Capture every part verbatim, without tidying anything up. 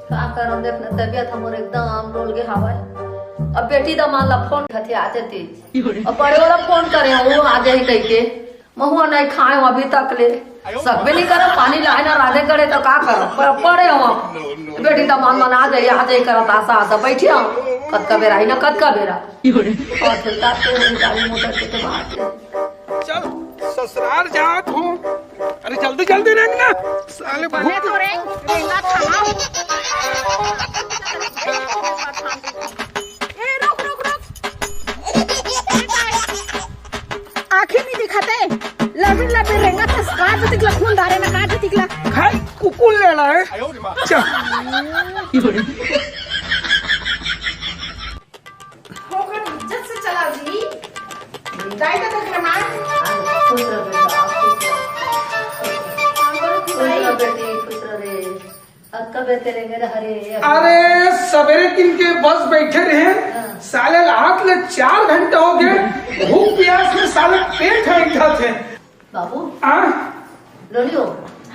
का करम, देख ना, तबियत हमर एकदम डोल गे हवय। अब बेटी दमाद ला फोन करथे, आ जती। अब बड़े वाला फोन करे, वो आ जाही कहिके। महुआ नहीं खाए अभी तक ले। सकबे नहीं करब, पानी लाए ना राधे करे तो का करब? प-, पड़े हो। बेटी दमाद मन आ जाही, आ जाही करत आसा, आसा बैठे हो। कतका बेरा ही ना, कतका बेरा। और फिर का, गाड़ी मोटर के तो बात है। चल, ससुराल जात हूँ। अरे, जल्दी, जल्दी रेंग ना, साले भूख। अरे, तो रेंग, रेंगा था ना। ए, रुक, रुक, रुक। ए, भाई। आँखी नहीं दिखाते? लबिर, लबिर रेंगा था, काट दिखला, खून धारे ना, काट दिखला। खाई कुकुर ले ला है। चल। होकर इज्जत से चला जी। दाई का तो करना। खुश रहो बेटा, खुश रहो। खुश रहो बेटी, खुश रहो रे। अब कब तेरे मेरे हरे? अरे, सवेरे दिन के बस बैठे रहे, हाँ। साले रात ले चार घंटा हो गए, भूख प्यास में साले पेट है इठा थे। बाबू, आ? लोनियो,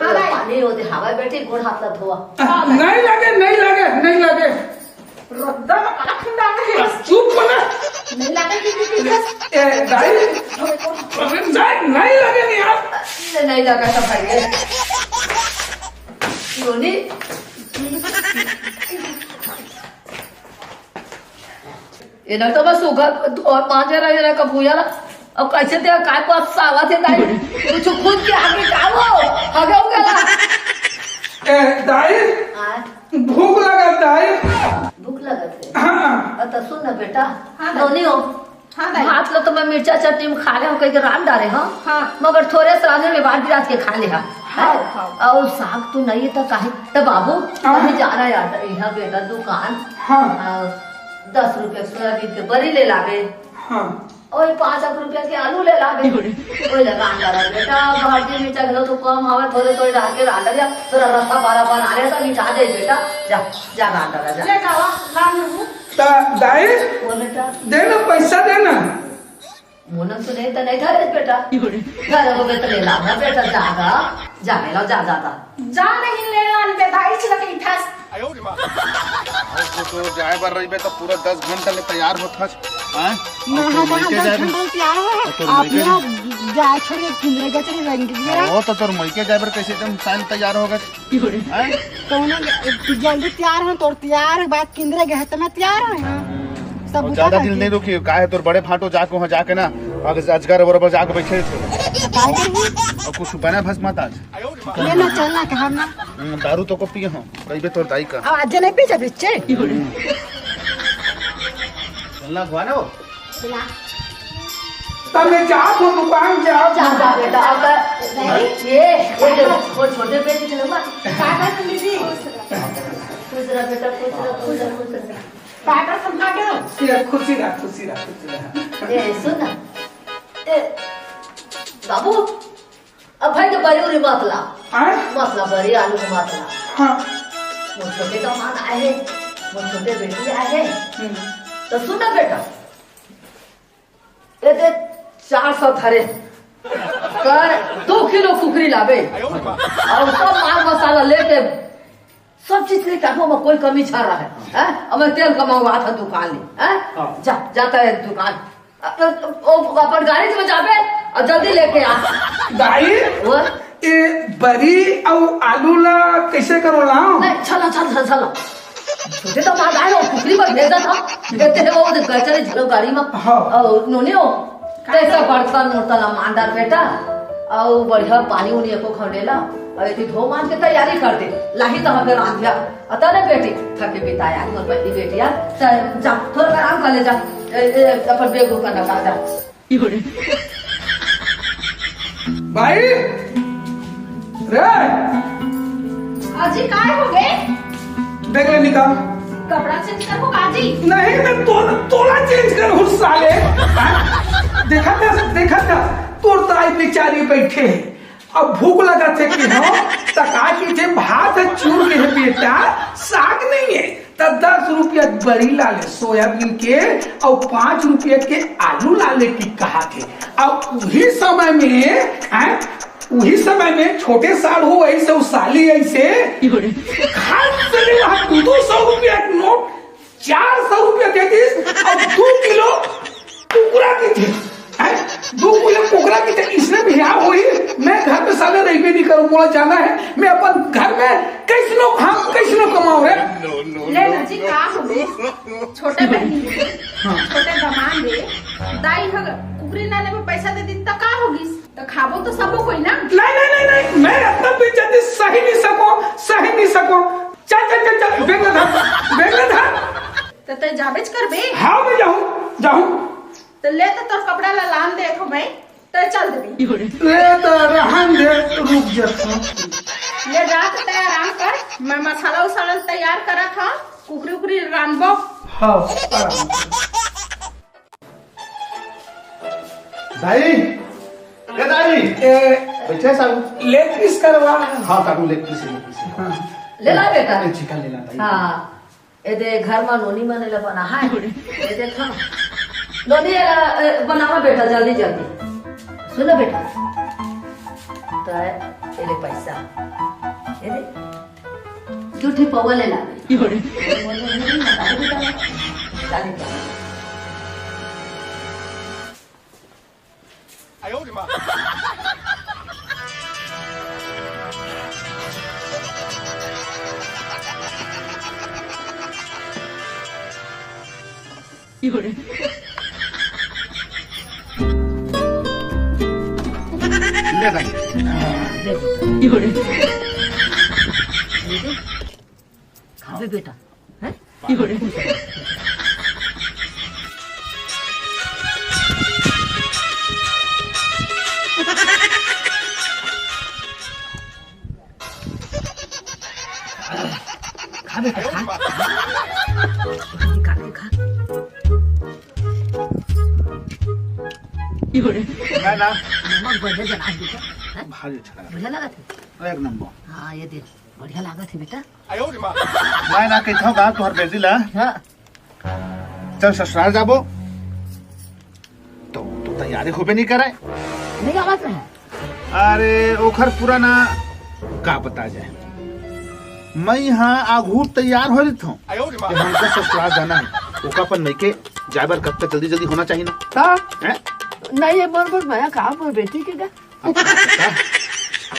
हाँ, भाई। पानी ओदे हवा बेटी, गोड़ हाथ ला धोवा। आ, नहीं लगे, नहीं लगे, नहीं लगे। रद्दा में काला ठंडा आ गया। चुप हो ना। नहीं लगे, कि, कि, कि, कि। ए, दाई। अरे, नहीं, नहीं लगे नहीं यार। नहीं, नहीं लगा था भाई, ये। लोनी। ये ना तो बस उघर और पांच हजार का भूया ला। अब कैसे ते काय पास सावा थे दाई? कुछ खुद के आगे का वो? हगे हो गया। ए, दाई, हाँ। भूख लगा दाई। भूख लगा थे? हाँ। अ, तो सुन ना बेटा। हाँ, दाई। लोनी हो। हाँ, दाई। भात लो तो मैं मिर्चा चटनी में खा ले हो, कहीं के रान डाले हो। हाँ। मगर थोड़े से रांधे में बाहर गिरा के खा ले हा। हाँ, हाँ। और साग तू नहीं तो काहे? तो बाबू, हाँ। कहीं जाना यार, यहाँ बेटा दुकान। हाँ। आ, दस रुपया सोयाबीन के बरी ले लाबे। हाँ। ओए, पाँच एक रुपया के आलू ले लाबे। ओए, लगा अंडा ला बेटा, भाजी मिर्चा घलो तो कम हवे, थोड़े थोड़े डाल के रांध लिया, थोड़ा रस्सा बारा बना ले तो मिटा दे बेटा। जा, जा रांध ला, जा। ले जावा, रांध लूँ। ता दाई, बोल बेटा। दे ना, पैसा दे ना। मोनन तो नहीं तो नहीं था रे बेटा। घर हो गए तो ले लाना बेटा, जागा, जाने ला, जा, जा, जा। जा नहीं ले लान बेटा, इस लगे इठा। अउ तो, तो जाए बर रहिबे त पूरा दस घंटा ले तैयार होत हस, हैं? ना, अउ तोर हाँ, मइके दस जाए बर, घंटा ले तैयार हो। अउ तोर अउ मइके फिर जाए बर। जाए छोड़ के किंदरे गचरे रंग गिरा। हाँ, वो तो तोर मइके जाए बर कैसे एकदम साइन तैयार हो गए, हैं? कौनो जल्दी तैयार हो, तोर तैयार बात किंदरे गए त मैं तैयार हो, हाँ। सब अउ बुता ज्यादा दिन करके। नहीं रुकी, काहे तोर बड़े भाटो जाके वहाँ जाके ना, अगर अजगर बरोबर जाके बैठे थे। काहे करबू? अउ कुछ बना भस मत आज। ये ना चलना कहा ना। हम्म, दारू तो को पिए हो, कहिबे तोर दाई का। अब आज नहीं पी जा बिच्चे। चलना घुआ ना हो। तब मैं जात हूँ दुकान, जात जा, हूँ। जा बेटा, अब नहीं, ये, ये जो, वो छोटे बेटे के लोग, पापा तुम दीदी। खुश रह बेटा, खुश रह, खुश रह, खुश रह। पापा संभाल के रहो। ये खुशी रह, खुशी रह, खुशी रह। ए, सुन ना। ए, बाबू, अब भाई के बरी उरी मत ला। हाँ? मत ला बरी, आलू के मत ला। हाँ। वो छोटे दामाद आए हैं, वो छोटे बेटी आए हैं। हम्म। तो सुन ना बेटा, ये दे चार सौ धरे कर, दो किलो कुकरी लाबे। अउ सब माल मसाला लेके, सब चीज लेके आबो, ओमा कोई कमी छर रहे, हैं? अब मैं तेल कमाऊंगा, था दुकान ले, हैं? हाँ। जा, जाता है दुकान। अ, अ, ओ, अपन गाड़ी से जाबे अउ जल्दी लेके आ। दाई, वो? ए बरी अउ आलू ला कैसे करो लाओ? नहीं, चलो, चलो, चलो, चलो। छोटे दामाद आए हो, कुकरी पर भेजा था। देते हैं वो, वो गचरे झलो गाड़ी में। हाँ। अउ नोनी हो, कैसा बर्तन उर्तन ला मांजदार बेटा। अउ बढ़िया पानी उनी एको खौने ला। अउ एती धो मांज के तैयारी कर दे। लाही तो हमें रांध लिया। अतने बेटी, थके बिताया, मोर बड़ी बेटिया। चल, जा, थोड़ा आराम कर ले जा। ए, ए, अपन बेग ऊपर रखा जा। भाई, रे। अजी, काय हो गए? देख ले निकाल। कपड़ा चेंज करबो का जी? नहीं, मैं तो, तोला चेंज कर हूँ साले। देखा था, देखा था, तोर ताई बेचारी बैठे है। अब भूख लगा थे कि हो, त का की थे, भात है चूर के है बेटा, साग नहीं है। त दस रुपया के बरी ला ले सोयाबीन के, अउ पाँच रुपया के आलू ला ले की कहा थे। अब उही समय में, हैं, उही समय में छोटे साढ़ू ऐसे, अउ साली ऐसे, खास से वहाँ दू दू सौ रुपया के नोट, चार सौ रुपया दे दिस अउ दू किलो कुकरा किथे, हैं? दू किलो कुकरा किथे, इसने भी यहाँ होई, मैं घर में साले रहिबे नहीं करूँ, मोला जाना है, मैं अपन घर में कैसनो खाऊं, कैसनो कमाऊं रे। ले ना जी, का हो गइस? छोटे बहिनी के, हाँ। छोटे दमांद के दाई ह कुकरी लाने में पैसा दे दिन त का हो गइस? त खाबो तो सबो कोई ना। नहीं, नहीं, नहीं, नहीं, मैं इतना बेइज्जती सही नहीं सको, सही नहीं सको। चल, चल, चल, चल, बेग ला धर, बेग ला धर। त तै जाबेच करबे? हाँ, मैं जाहूँ, जाहूँ। त ले त तोर कपड़ा ला लान देथों मैं, तै चल देबे। ले त रहन दे, रुक जा। ले जा त तै आराम कर, मैं मसाला उसाला तैयार करत हँव, कुकरी उकरी रांधबो। हाँ, आराम कर। दाई, ए दाई, ए, बइठे साढ़ू। Leg piece करवा। हाँ, साढ़ू, leg piece, leg piece। हाँ। ले ला बेटा। ए, chicken ले ला, दाई। हाँ। ए दे, घर मा नोनी मन ला बना है। ए दे, हाँ। नोनी, ए, ए, बनावा बेटा, जल्दी, जल्दी। सुन ना बेटा। त ए ले पैसा। ए दे। दू ठे पौवा ले ला। ले भाई। खाबे बेटा, हैं? खा बेटा, खा। खा, खा, खा। ना, ना। नमक बढ़िया जना है बेटा। हैं? भारी अच्छा लगा। बढ़िया लगा था? एक नंबर। हाँ, ये दे। बढ़िया लागत हे बेटा। मैं ना कहत हँव गा तोहर बेटी ला, हाँ। चल ससुराल जाबो, तो, तो तैयारी होबे नहीं करे। नहीं आवत रहे। अरे, ओखर पूरा ना का बता जाए। मैं यहाँ आघू तैयार हो रही हूँ कि हमको ससुराल जाना है। ओका अपन मइके जाए बर कब तक जल्दी जल्दी होना चाहिए ना? हाँ। हैं? नहीं, ये बोल, बोल, मैं कहाँ बोल बेटी के गा? अब का पता?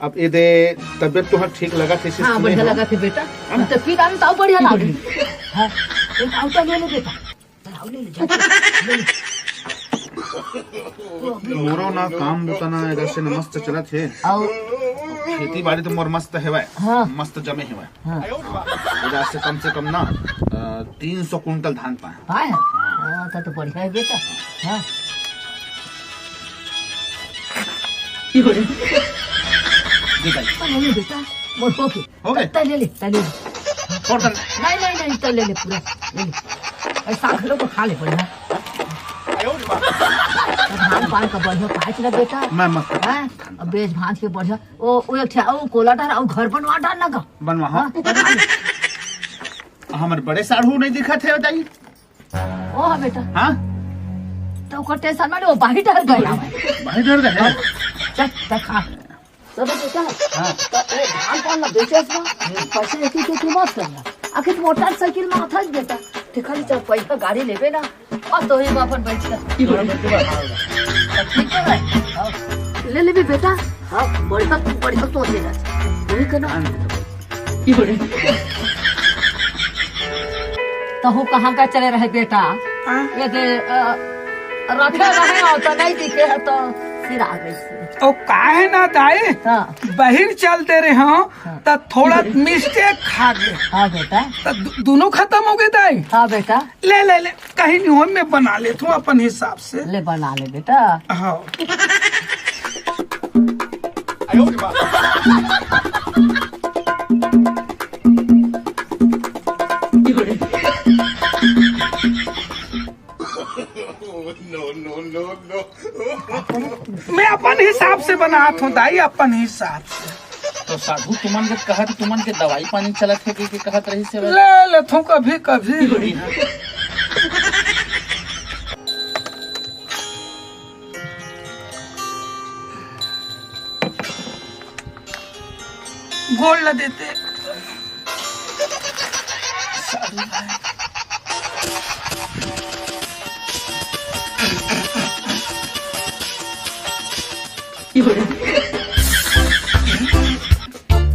अब ए दे, तबियत तोहर ठीक लगत हे, हाँ, सुने बढ़िया हो? लगत हे बेटा। है ना? हम तो फिर आन तो बढ़िया लागे। हाँ, एक आउटा ले ले बेटा। आउ ले ले, जा, ले ले। मोरो ना काम बुता ना एदा से न मस्त चलत हे। आउ। खेती बाड़ी तो मोर मस्त हेवय, हाँ। मस्त जमे हेवय। हाँ। एदा से कम से कम ना, अ, तीन सौ कुंटल धान पाए। पाए? हाँ। हाँ, त तो बढ़िया हे बेटा। हाँ। दे भाई। अरे, ले बेटा, मोर हो गे। हो गे? तै ले ले, तै ले ले। छोड़ दे। नहीं, नहीं, नहीं, तै ले ले पूरा, ले ले। ए, साग लोग को खा ले बढ़िया। धान पान का बढ़िया पाए ना बेटा। मैं मत। हैं? अब बेच भांज के बढ़िया। ओ, ओ एक ठे, ओ कोला डार, ओ घर बनवा डार ना गा। बनवा, हाँ। हाँ, बनवा ले। हमर बड़े साढ़ू नहीं दिखत हे, दाई। ओ हाँ बेटा। हाँ? तो ओकर टेंशन में वो बाहर डर गया। बाहर डर गया? चल, देखा। तो बेटा, हाँ। तो वो धान पान ना बेचे ना, पैसे एक ही के मत करना। आखिर मोटरसाइकिल में आता है बेटा। देखा ली, चल, पैसा गाड़ी लेबे ना, और तो ही में अपन बैठ के। ठीक है भाई? हाँ। ले लेबे बेटा। हाँ, बढ़िया, बढ़िया सोच लेना। वही करना। तहू कहाँ का चले रहे बेटा? हाँ। ये दे, अ, रखे रहे हो तो नहीं दिखे है तो फिर आ गई। ओ काहे ना दाई? हाँ। बहिर चल दे रहे हो हाँ। तो थोड़ा मिस्टेक खा गए। हाँ बेटा। तो दु-, दोनों खत्म हो गए दाई? हाँ बेटा। ले, ले, ले, कहीं नहीं हो, मैं बना लेता हूँ अपन हिसाब से। ले बना ले बेटा। हाँ। मैं अपन हिसाब से बनात हूँ दाई, अपन हिसाब से। तो साढ़ू तुमन के कहत, तुमन के दवाई पानी चलत हे कि, कि कहत रही से? ले लेथों कभी कभी। गोड़ ल देते।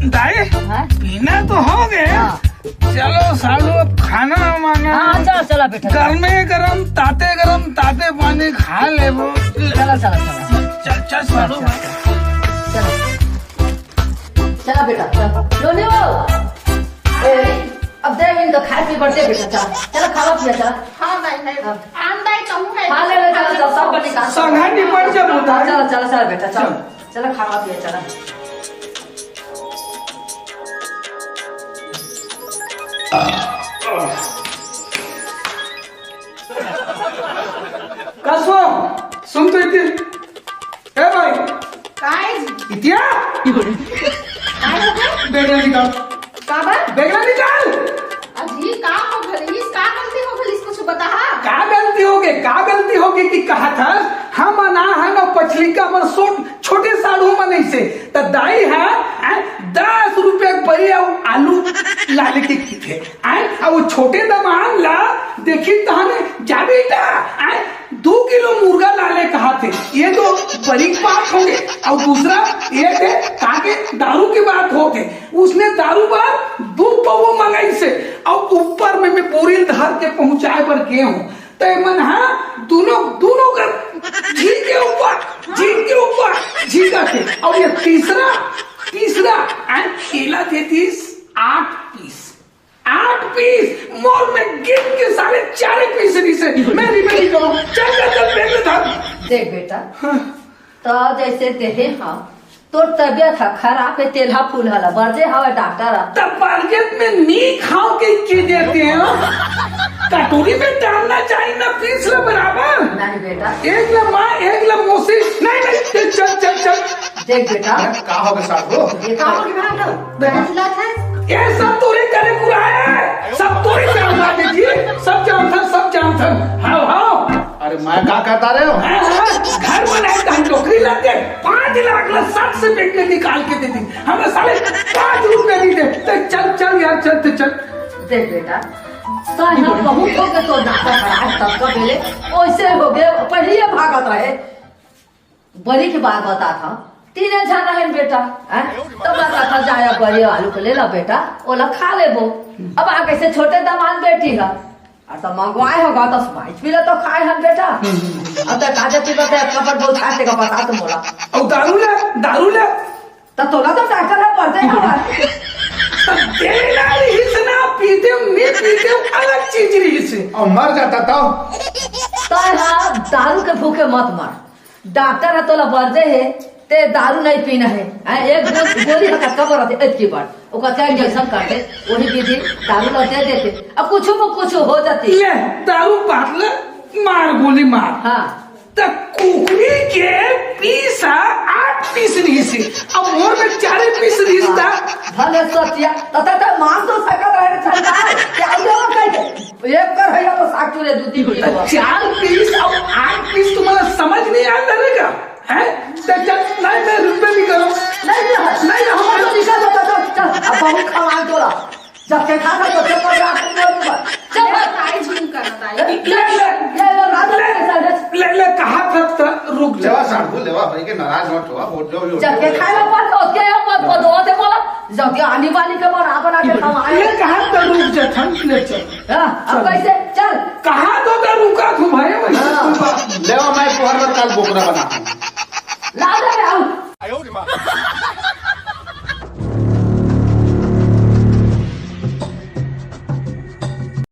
दाई, हाँ? पीना तो हो गया। हाँ। चलो साढ़ू, अब खाना मांगा। हाँ, चलो, चलो बेटा। गरमे गरम, ताते गरम, ताते पानी खा लेबो। चलो, चलो, चलो। चल, चल साढ़ू। चलो। चला बेटा, चल। लोने हो। ए, अब दे इनका खाए पी बढ़ते बेटा, चल। चला खावा पिया, चला। हाँ दाई, है। हाँ। आन दाई कहूँ है। हाँ, ले, ले, चला, चला, सब बने का। संघा निपट जब होता है। चला, चला, चला बेटा, चला। चल। चला खावा पिया, चला। कसो, सुन तो इतनी। ए भाई। काय जी? इतिया? काय हो गया? बेगला निकाल। का बात? बेगला निकाल। अजी, का हो गइस? का गलती हो गइस? कुछ बता। का गलती हो गई? का गलती हो गई कि कहा था, हम अना है ना पछली का हमर सोट, छोटे साढ़ू मन से। त दाई है, हैं, दस रुपया के बरी अउ आलू लाले के किथे। हैं, अब वो छोटे दमान ला देखी तहने जा बेटा, हैं, दू किलो मुर्गा लाले कहा थे, ये तो बड़ी बात हो गई। और दूसरा ये थे ताकि दारू की बात हो गई, उसने दारू बार दू पौवा मंगाई से, और ऊपर में मैं बोरी धर के पहुंचाए पर गए हूँ। तो ये मन हाँ दोनों, दोनों का झील के ऊपर, झील के ऊपर, झील का थे। और ये तीसरा, तीसरा, हैं, केला थे तीस, आठ पीस। आठ पीस मोर में गिन के साले चारे पीस रहिसे। मेरी, मेरी करो। चल, चल, चल, बैग में धर। देख बेटा, हाँ। तो जैसे देहे हम, तोर तबियत ह खराब है, तेलहा फूलहा ला, बरजे हवे डॉक्टर ह। तब बरजे में नी खाओ के, के देते हैं? कटोरी में डालना चाहिए ना, पीस ला बराबर। नहीं बेटा। एक ला माँ, एक ला मौसी। नहीं, नहीं, चल, चल, चल, चल। देख बेटा। अरे, का हो गया साहब? ये का हो गया बेटा? बहस लत है। ये सब तोरे करे कुराया है, सब तोरे से उठा दे जी, सब जानथन, सब जानथन। हाँ, हाँ। अरे, मैं का कहता रहे हो? हाँ, हाँ, घर बनाए तो हम नौकरी लग गए, पाँच लाख ला सात से बैंक में निकाल के दे दी, हमें साले पाँच रुपया नहीं दे। तो चल, चल यार, चल, तो चल। देख बेटा, सहना बहुत हो गए तो नाटक है, आज तब का पहले ओइसे हो गए, पहले भागत रहे। बरी के बात बता था, तीने झन रहन बेटा, हैं? तो बता था, जाया बरी आलू को ले ला बेटा, ओला खा लेबो। अब आगे से छोटे दामाद बेटी है, और तो मंगवाए होगा तो स्पाइस पी ले तो खाए हन बेटा। अब तो ताजा पीबा तो एक कपड़ बोल खाते का बता तो मोला। और दारू ले, दारू ले। तो तोला तो डॉक्टर है, पढ़ते हवा। तो देना रहीस ना, पीते नहीं पीते अलग चीज रहीस। और मर जाता तो? तो हाँ, दारू के भूखे मत मर। डॉक्टर ह तोला बरजे हे, ते दारू नहीं पीना है। हैं, एक गो-, गोली ह कतका बरत हे, एतकी बड़। ओकर क्या इंजेक्शन करते, वही विधि दारू ला दे देते। अब कुछ में कुछ हो जाती। ले, दारू बात ले, मार गोली मार। हाँ। त कुकरी के पीस ह आठ पीस रहीस हे, अब मोर में चारे पीस रहीस त। भले सतिया, त, त, त मार तो सकत रहे, चल जाए। क्या हो गया, कह दे। एक कर है या तो साग चूरे दू तीन किलो। चार पीस और आठ पीस तुम्हारा समझ नहीं आ रहेगा, हैं? तो चल, नहीं, मैं रुपये नहीं करूँ। नहीं, नहीं, नहीं, हमारे तो निकल जाता, चल, चल, अब बहुत खवाल तोला। जब देखा था, तो चल, पकड़ा, तुम लोग ऊपर। चल, बस। ताई झूम करना, ताई। ले, ले, ले, ले, रात में ले, कैसा है? ले, ले, कहा था, तो रुक जा। लेवा साढ़ू, लेवा, भाई के नाराज मत हुआ, बोल जो भी हो। जब देखा है, वो पर, तो क्या है, वो, वो दो से बोला, जब ये आने वाली के बना, बना के खवाए। ले, कहा तो रुक जा, ठंड ले चल। हाँ, अब चल। कैसे? चल। कहाँ तो का रुका तू भाई, वैसे हाँ। तू बा- लेवा, मैं तोहर बर काल बोकरा बना। ला दे बे, आऊ।